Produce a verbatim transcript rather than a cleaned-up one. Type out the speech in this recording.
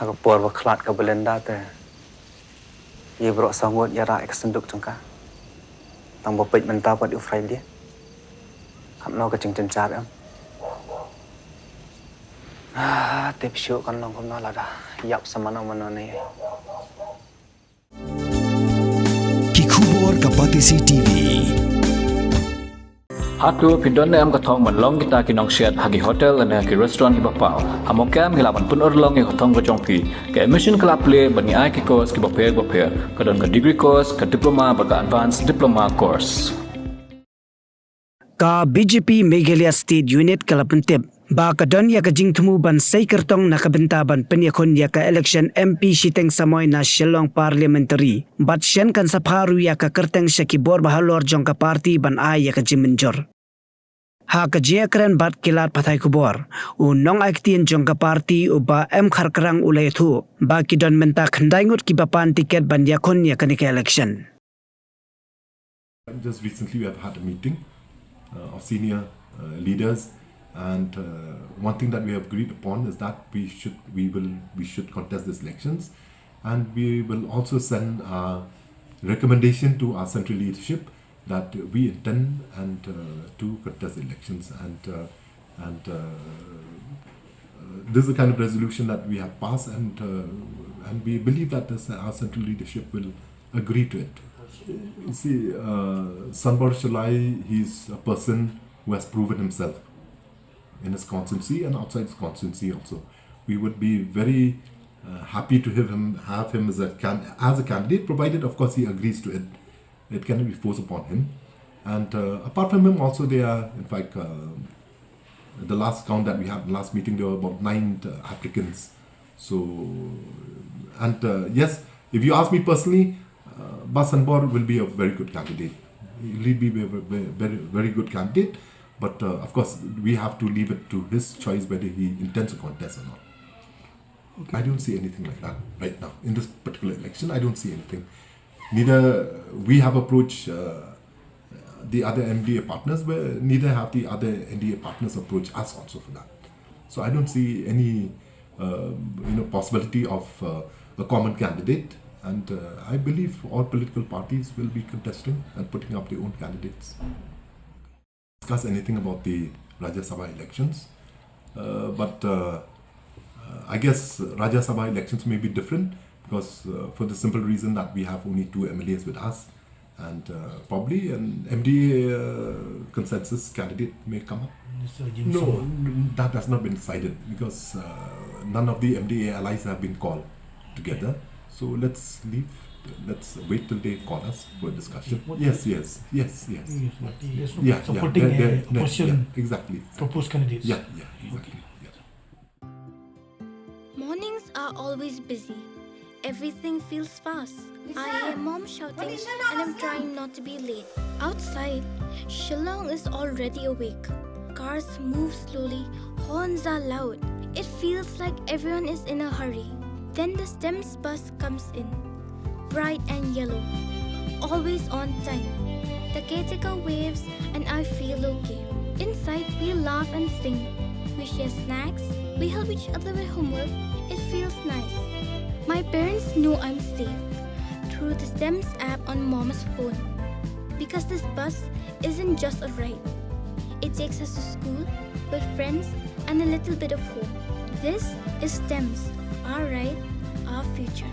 Ha ka por ba khlad ka Belinda te, ïa baroh saw ngut ïa rah ïa ka synduk jong ka. Tang ba peit mynta pat u Friday. Katno ka jingjynjar em. Ah, tip shuh kan long kumno lada ïap sa mano mano ne. Ki khubor ka Batesi T V. Hato phi don ne em ka thong ban long kita ki nongshet ha ki hotel ne ki restaurant kiba paw? Ha Mawkyrwat ngi lah ban pynurlong ïa ka thong ka jong phi. Ka admission ka la plie bad ngi ai ki course kiba pher bapher. Ka don ka degree course, ka diploma bad ka advanced diploma course. Ka B J P Meghalaya State Unit ka la pyntip ba ka don ïa ka jingthmu ban sei kyrtong na ka bynta ban pynïakhun ïa ka election M P shiteng samoi na Shillong Parliamentary, bad shen kan sa phah ruh ïa ka kyrteng sha ki bor bahalor jong ka party ban ai ïa ka jingmynjur. Ha ka jingïakren bad ki lad pathai khubor, u nongai ktien jong ka party u Bah M Kharkrang u la ïathuh ba ki don mynta khyndai ngut kiba pan tiket ban ïakhun ïa kane ka election. Just recently, we have had a meeting uh, of senior uh, leaders, and uh, one thing that we have agreed upon is that we should we will we should contest these elections, and we will also send a recommendation to our central leadership that we intend and uh, to contest the elections, and uh, and uh, uh, this is the kind of resolution that we have passed, and uh, and we believe that this, our central leadership will agree to it. You see, uh, Sanbor Shullai, he's a person who has proven himself in his constituency and outside his constituency also. We would be very uh, happy to have him have him as a can, as a candidate, provided, of course, he agrees to it. It cannot be forced upon him. And uh, apart from him, also there are, in fact, uh, the last count that we had last meeting, there were about nine uh, applicants. So, and uh, yes, if you ask me personally, uh, Bah Sanbor will be a very good candidate. He'll be a very, very, very good candidate. But uh, of course, we have to leave it to his choice whether he intends to contest or not. Okay. I don't see anything like that right now. In this particular election, I don't see anything. Neither we have approached uh, the other N D A partners, but neither have the other N D A partners approached us also for that. So I don't see any uh, you know, possibility of uh, a common candidate. And uh, I believe all political parties will be contesting and putting up their own candidates. Discuss anything about the Rajya Sabha elections. Uh, but uh, uh, I guess Rajya Sabha elections may be different because uh, for the simple reason that we have only two M L As with us. And uh, probably an M D A uh, consensus candidate may come up. No, that has not been decided because uh, none of the M D A allies have been called together. So let's leave. Let's wait till they call us for discussion. Yes, yes, yes, yes. Yes, but yes, yeah, supporting yeah, they're, they're, yeah, exactly. Proposed candidates. Yeah, yeah, exactly. Yeah. Mornings are always busy. Everything feels fast. I hear mom shouting and I'm trying not to be late. Outside, Shillong is already awake. Cars move slowly, horns are loud. It feels like everyone is in a hurry. Then the STEMS bus comes in. Bright and yellow. Always on time. The caretaker waves and I feel okay. Inside, we laugh and sing. We share snacks. We help each other with homework. It feels nice. My parents know I'm safe through the STEMS app on mom's phone. Because this bus isn't just a ride. It takes us to school, with friends, and a little bit of home. This is STEMS, our ride, our future.